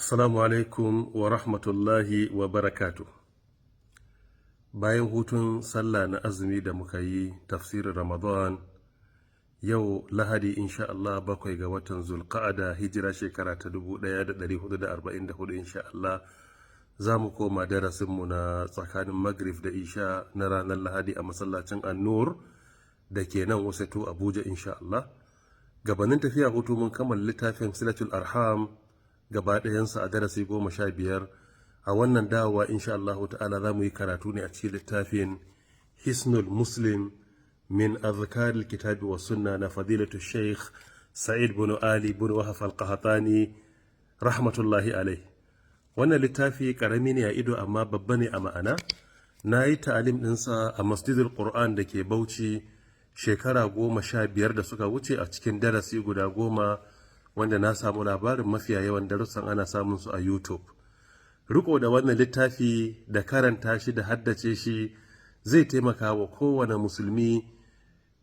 Assalamu alaikum wa rahmatullahi wa barakatu. Bayan hutun sallah na azumi da muka yi tafsirin Ramadan, yau Lahadi, insha Allah, 7 ga watan Zulqa'ada, hijira shekara ta 1444, insha Allah za mu koma darasinmu na tsakanin Maghrib da Isha na ranar Lahadi a masallacin Annur da ke nan Wuse 2, Abuja, insha Allah. Gabanin tafiya hutu mun kammala littafin Silatul Arham gaba ɗayansa a darasi 15. A wannan dawowa, insha Allah ta'ala, za mu yi karatu ne a cikin littafin Hisnul Muslim min azkar kitabi wa sunna na fadilatu Sheikh Sa'id bin Ali bin Wahaf al-Qahtani, rahmatullahi alaihi. Wannan littafi karami ne a ido amma babba ne a ma'ana. Na yi ta'alim ɗinsa a Masjidul Qur'an da ke Bauchi shekara 15 da suka wuce a cikin darasi guda 10, wanda na samu labarin mafiya yawan darussan ana samun su a YouTube. Riko da wannan littafi da karanta shi da haddace shi zai taimaka wa kowane musulmi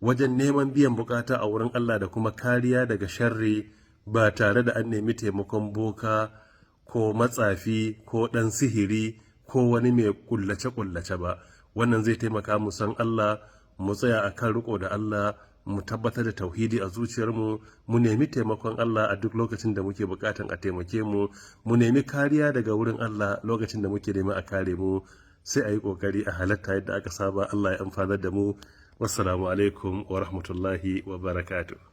wajen neman biyan bukata a wurin Allah da kuma kariya daga sharri, ba tare da an nemi taimakon boka ko matsafi ko ɗan sihiri ko wani mai kullace-kullace ba. Wannan zai taimaka mu san Allah, mu tsaya a kan riko da Allah, mu tabbatar da tauhidi a zuciyarmu, mu nemi taimakon Allah a duk lokacin da muke bukatan a taimake mu, mu nemi kariya daga wurin Allah lokacin da muke nema a kare mu. Sai a yi kokari a halatta yadda aka saba. Allah ya amfanar da mu. Wassalamu alaikum wa rahmatullahi wa barakatuh.